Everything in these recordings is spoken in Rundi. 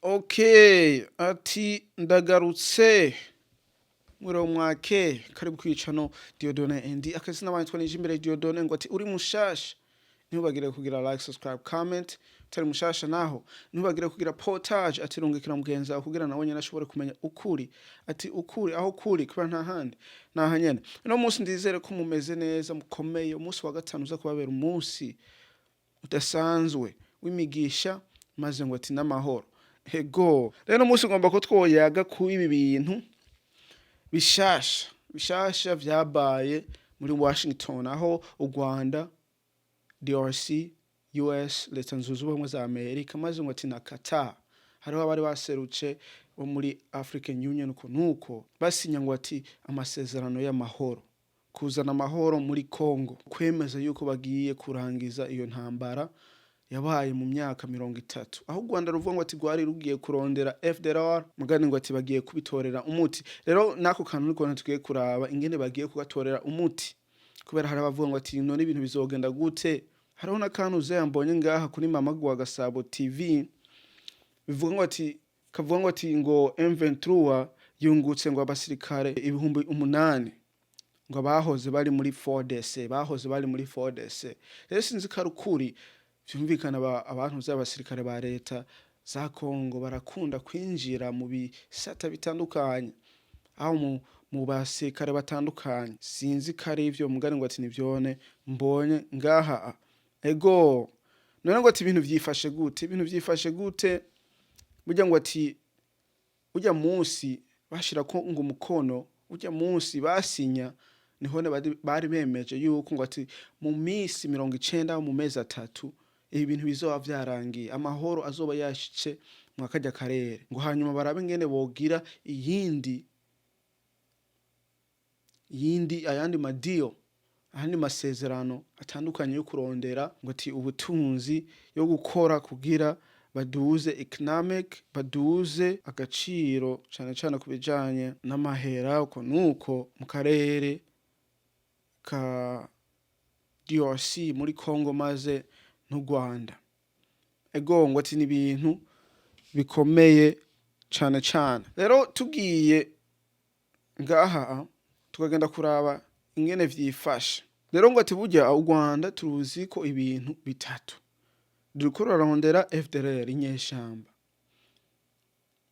Okay, ati ndagarutse mwiriwe mwake, karibu kwicano Dieudonne Andy akazina banyitwa Nijimbere Dieudonne. Ngo ati uri mushasha, ntibagire kugira like, subscribe, comment. Utari mushasha naho, ntibagire kugira partage, ati rungikira mugenzi wawe kugira nawe nyene ashobore kumenya ukuri, ati ukuri aho kuri kuba nta handi naha nyene. Uno munsi ndizere ko mumeze neza, mukomeye. Umunsi wa gatanu uza kubabera umunsi udasanzwe w'imigisha, maze ngo ati n'amahoro. Ego rero, umunsi ngomba ko twoyaga ku ibi bintu bishasha bishasha vyabaye muri Washington, aho u Rwanda, DRC, US, Leta Zunze Ubumwe za Amerika, maze ngo ati na Qatar, hariho abari baserutse bo muri African Union, uko nuko basinya ngo ati amasezerano y'amahoro, kuzana amahoro muri Congo, kwemeza yuko bagiye kurangiza iyo ntambara yabaye mu myaka 30, aho u Rwanda ruvuga ngo ati rwari rugiye kurondera FDLR, mugani ngo ati bagiye kubitorera umuti. Rero nako kantu niko tugiye kuraba ingene bagiye kugatorera umuti, kubera hari abavuga ngo ati none ibintu bizogenda gute? Hariho n'akantu uze mbonye ngaha kuri Mama gwa Gasabo TV, bivuga ngo ati, kavuga ngo ati ngo M23 yungutse ngo abasirikare 8000 ngo bahoze bari muri 4DC, bahoze bari muri 4DC. Rero sinzi ko ari ukuri. Vyumvikana abantu z'abasirikare ba leta za Congo barakunda kwinjira mu bisata bitandukanye, aho mu basirikare batandukanye. Sinzi ko ari ivyo, mugani ngo ati nivyone mbonye ngaha. Ego none ngo ati ibintu vyifashe gute? Ibintu vyifashe gute? Burya ngo ati burya munsi bashirako ngo umukono, urya munsi basinya, niho bari bemeje yuko ngo ati mu minsi 90, mu mezi 3, ibi bintu bizoba vyarangiye, amahoro azoba yashitse mwa karya karere, ngo hanyuma barabe ingene bogira iyindi yindi, ayandi madiyo, ayandi masezerano atandukanye yo kurondera ngo ati ubutunzi, yo gukora kugira baduze economic, baduze agaciro cane cane ku bijanye n'amahera, uko nuko mu karere ka DRC, muri Congo maze n'u Rwanda. Ego ngo ati ni ibintu bikomeye cane cane. Rero tugiye ngaha tukagenda kuraba ingene vyifashe. Rero ngo ati burya u Rwanda turuzi ko ibintu bitatu: ruriko rurarondera FDLR, inyeshamba,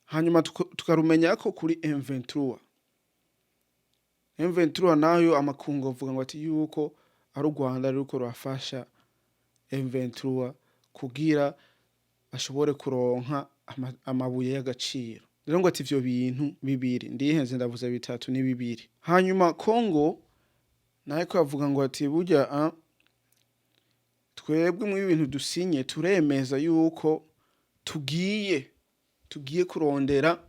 hanyuma tukarumenya ko kuri M23. M23 nayo amakungu avuga ngo ati yuko ari u Rwanda ruriko rurafasha M23 kugira bashobore kuronka amabuye y'agaciro. Rero ngo ati ivyo bintu bibiri, ndihenze ndavuze bitatu, ni bibiri. Hanyuma Congo nayo ko yavuga ngo ati burya twebwe mu ibintu dusinye turemeza yuko tugiye kurondera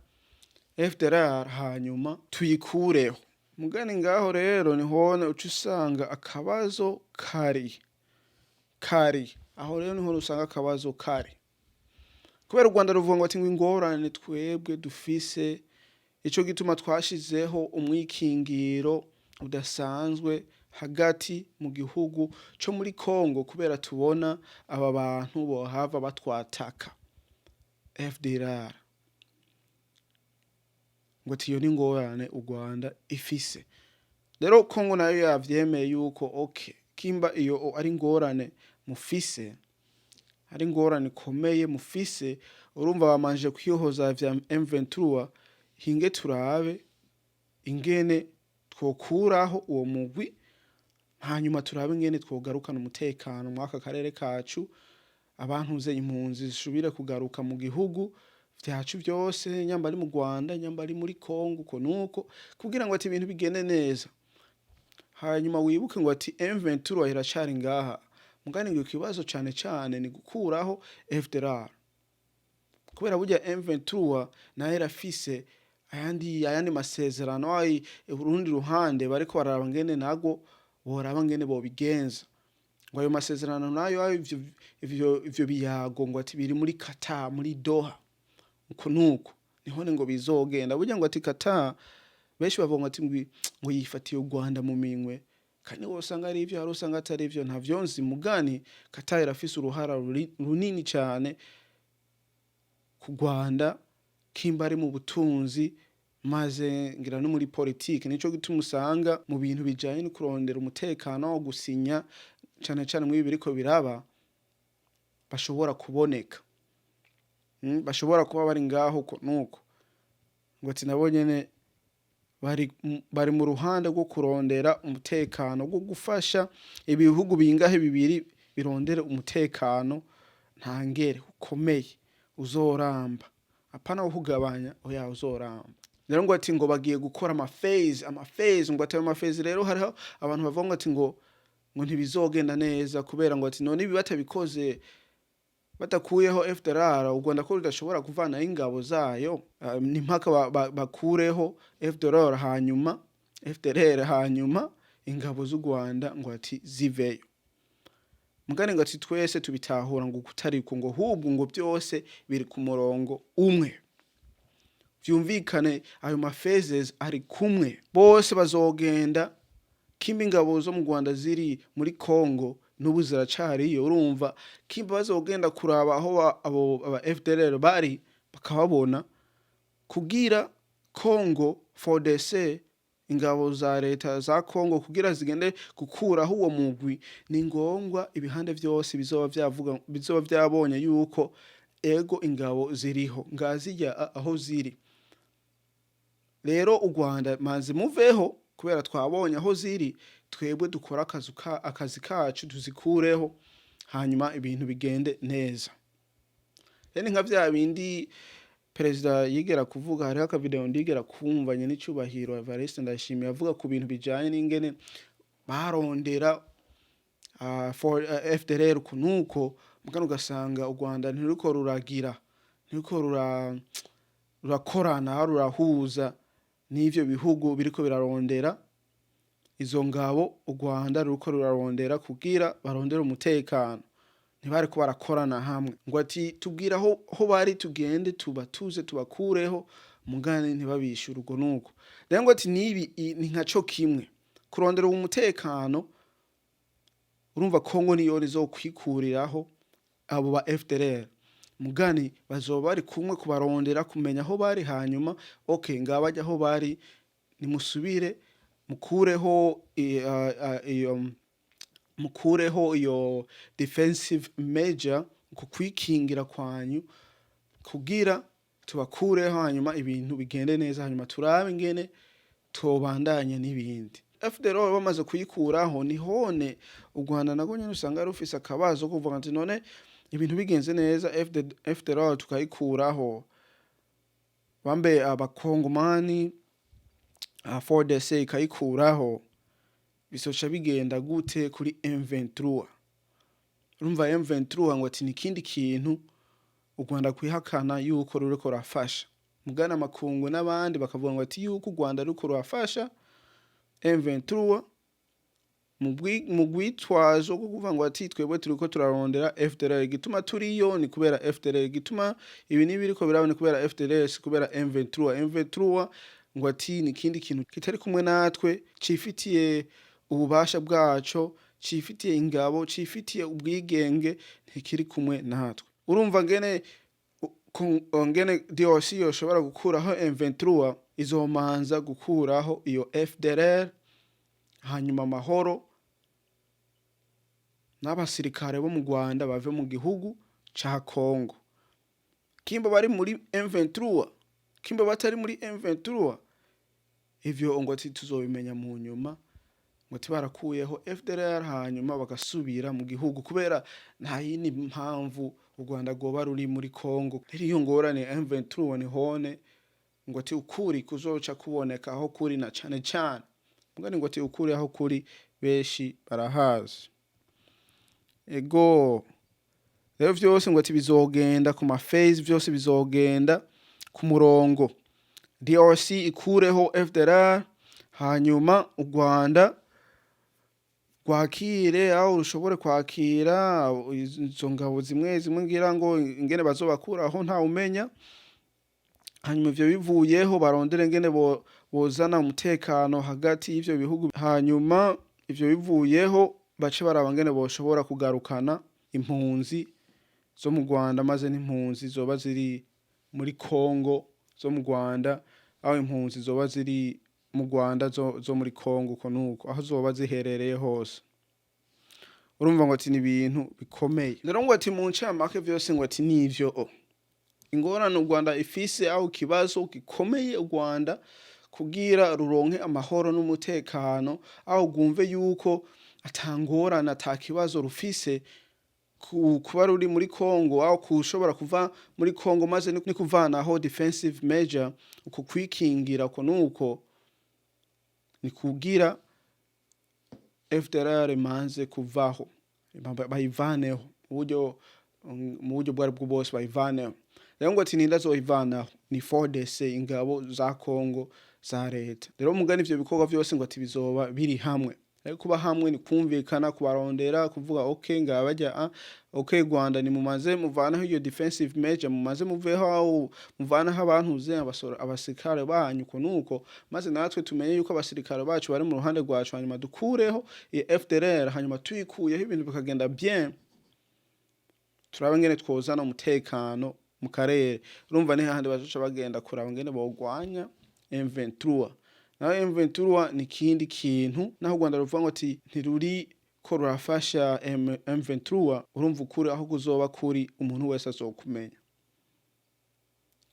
FDLR hanyuma tuyikureho. Mugani ngaho rero nihone uca usanga akabazo kari aho. Rero niho usanga akabazo kari, kubera u Rwanda ruvuga ngo ati ngo ingorane twebwe dufise, ico gituma twashizeho umwikingiro udasanzwe hagati mu gihugu co muri Congo, kubera tubona aba bantu bohava batwataka, FDLR. Ngo ati iyo ni ingorane u Rwanda ifise. Rero Congo nayo yavyemeye yuko okay, kimba iyo ari ingorane mufise, ari ingorane ikomeye mufise, urumva bamanje kwihoza vya M23, hinge turabe ingene twokuraho uwo mugwi, hanyuma turabe ingene twogarukana umutekano mw'aka karere kacu, abantuze impunzi zishobire kugaruka mu gihugu vyacu vyose, nyamba ari mu Rwanda, nyamba ari muri Congo, uko nuko, kugira ngo ati ibintu bigende neza. Hanyuma wibuke ngo ati M23 iracari ngaha, mugani ngo ikibazo cane cane ni gukuraho FDLR, kubera burya M23 nayo irafise ayandi masezerano, ai urundi ruhande bariko bararaba ngene nago boraba ngene bobigenza, ngo ayo masezerano nayo ayo ivyo biyago ngo ati biri muri Qatar, muri Doha, uko nuko nihone ngo bizogenda. Burya ngo ati Qatar, benshi bavuga ngo ati ngo yifatiye u Rwanda mu minwe, kandi wosanga ari ivyo, hari usanga atari ivyo, ntavyo nzi. Mugani Qatar irafise uruhara runini cane. ku Rwanda, kimba ari mu butunzi, maze ngira no muri politike. Nico gituma usanga mu bintu bijanye no kurondera umutekano wo gusinya, cane cane muri ibi biriko biraba, bashobora kuboneka, bashobora kuba bari ngaho uko nuko. Ngo ati nabo nyene bari mu ruhande rwo kurondera umutekano, rwo gufasha ibihugu bingahe bibiri birondere umutekano ntangere ukomeye uzoramba, apana wo kugabanya, oya, uzoramba. Rero ngo ati ngo bagiye gukora ama phase, ama phase. Ngo ati ayo ma phase rero, hariho abantu bavuga ngo ati ngo ntibizogenda neza, kubera ngo ati none ibi batabikoze, badakuyeho FDLR, u Rwanda ko rudashobora kuvanaho ingabo zayo, ni mpaka bakureho FDLR, hanyuma FDLR, hanyuma ingabo z'u Rwanda ngo ati ziveyo. Mugani ngo ati twese tubitahura ngo kutariko, ngo hubwo ngo byose biri ku murongo umwe. Vyumvikane, ayo ma phases ari kumwe, bose bazogenda. Kimba ingabo zo mu Rwanda ziri muri Congo n'ubu ziracariyo, urumva kimba bazogenda kuraba aho abo aba FDLR bari, bakababona, kugira Congo FARDC, ingabo za leta za Congo, kugira zigende gukuraho uwo mugwi, ni ngombwa ibihande vyose bizoba vyavuga, bizoba vyabonye yuko ego ingabo ziriho ngazijya aho ziri. Rero u Rwanda maze muveho, kubera twabonye aho ziri, twebwe dukora akazi kacu, tuzikureho, hanyuma ibintu bigende neza. Rero ni nka vya bindi perezida yigera kuvuga. Hariho akavideo ndigera kumva nyene icubahiro Evariste Ndayishimiye avuga ku bintu bijanye n'ingene barondera for FDLR kunuko, mugano ugasanga u Rwanda ntiruriko ruragira, ntiruriko rurakorana, rurahuza n'ivyo bihugu biriko birarondera izo ngabo. U Rwanda ruriko rurarondera kugira barondere umutekano, ntibariko barakorana hamwe. Ngo ati tubwira aho bari, tugende tubatuze, tubakureho, mugane ntibabishure. Ubwo nuko rero ngo ati nibi ni nkaco kimwe kurondera uwo mutekano. Urumva Kongo niyo rizokwikuriraho abo ba FDLR, mugani bazoba bari kumwe kubarondera, kumenya aho bari, hanyuma okay, ngaba bajya aho bari, nimusubire mukureho iyo, mukureho iyo defensive measure, ku kwikingira kwanyu, kugira tubakureho, hanyuma ibintu bigende neza, hanyuma turabe ingene tobandanya n'ibindi. FDLR bamaze kuyikuraho, nihone u Rwanda nago nyene usanga rufise akabazo ko kuvuga ati none ibintu bigenze neza, FDLR tukayikuraho, bambe abakongomani, FARDC ikayikuraho, bizoca bigenda gute kuri M23? Urumva M23 ngo ati ni ikindi kintu u Rwanda kwihakana yuko ruriko rurafasha, mugana makungu n'abandi bakavuga ngo ati yuko u Rwanda ruriko rurafasha M23 mu rwitwazo rwo kuvuga ngo ati twebwe turiko turarondera FDLR, igituma turiyo ni kubera FDLR, igituma ibi n'ibiriko biraba ni kubera FDLR, si kubera M23. M23 ngo ati ni ikindi kintu kitari kumwe natwe, cifitiye ububasha bwaco, cifitiye ingabo, cifitiye ubwigenge, ntikiri kumwe natwe. Urumva ngene ngene DRC yoshobora gukuraho M23, izomanza gukuraho iyo FDLR, hanyuma amahoro n'abasirikare bo mu Rwanda bave mu gihugu ca Congo. Kimba bari muri M23, kimba batari muri M23, ivyo ngo ati tuzobimenya mu nyuma. Ngo ati barakuyeho FDLR, hanyuma bagasubira mu gihugu, kubera nta yindi mpamvu u Rwanda rwoba ruri muri Congo. Rero iyo ngorane ya M23 nihone ngo ati ukuri kuzoca kuboneka aho kuri, na cane cane mugani ngo ati ukuri aho kuri benshi barahazi. Ego rero vyose ngo ati bizogenda ku ma phase, vyose bizogenda ku murongo. DRC ikureho FDLR, hanyuma u Rwanda rwakire aho rushobore kwakira izo ngabo zimwe zimwe, ngira ngo ingene bazobakuraho ntawumenya. Hanyuma ivyo bivuyeho, barondere ingene bozana umutekano hagati y'ivyo bihugu. Hanyuma ivyo bivuyeho, bace baraba ngene boshobora kugarukana impunzi zo mu Rwanda, maze n'impunzi zoba ziri. muri Kongo zo mu Rwanda, aho impunzi zoba ziri mu Rwanda zo muri Kongo, uko nuko aho zoba ziherereye hose. Urumva ngo ati ni ibintu bikomeye. Rero ngo ati mu ncamake vyose ngo ati nivyo o ingorane u Rwanda ifise, aho ikibazo gikomeye u Rwanda kugira ruronke amahoro n'umutekano, aho rwumve yuko atangorane, ata kibazo rufise kuba ruri muri Kongo, aho kushobora kuva muri Kongo, maze ni kuvanaho defensive measure, uko kwikingira, uko nuko ni kugira FDLR manze kuvaho, bayivaneho mu buryo bwari bwo bwose bayivaneho. Rero ngo ati ninda azoyivanaho? Ni FARDC, ingabo za Kongo za leta. Rero mugani ivyo bikorwa vyose ngo ati bizoba biri hamwe. Rero kuba hamwe ni kumvikana, kubarondera, kuvuga okay, ngaba bajya, ah, okay, Rwanda ni mumaze muvaneho iyo defensive measure, mumaze muveho, aho muvaneho abantu uze abasirikare banyu, uko nuko, maze natwe tumenye yuko abasirikare bacu bari mu ruhande rwacu, hanyuma dukureho iyo FDLR. Hanyuma tuyikuyeho, ibintu bikagenda bien, turabe ngene twozana umutekano mu karere. Urumva ni hahandi bazoca bagenda kuraba ngene bogwanya M23. Naho M23 ni ikindi kintu, naho u Rwanda ruvuga ngo ati ntiruri ko rurafasha M23. Urumva ukuri aho kuzoba kuri, umuntu wese azokumenya.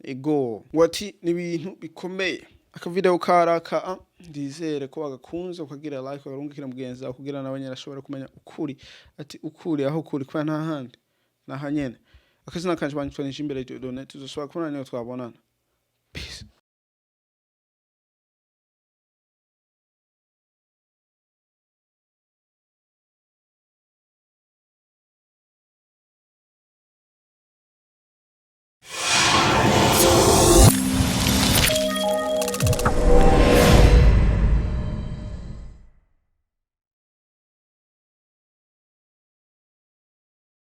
Ego, ngo ati ni ibintu bikomeye. Akavideo karaka, ndizere ko wagakunze, ukagira like, ukarungikira mugenzi wawe kugira nawe nyene ashobore kumenya ukuri, ati ukuri aho kuri, kubera nta handi naha nyene. Akazina kanje banyitwa Nijimbere Dieudonné. Tuzosubira kubonana niyo twabonana. Peace.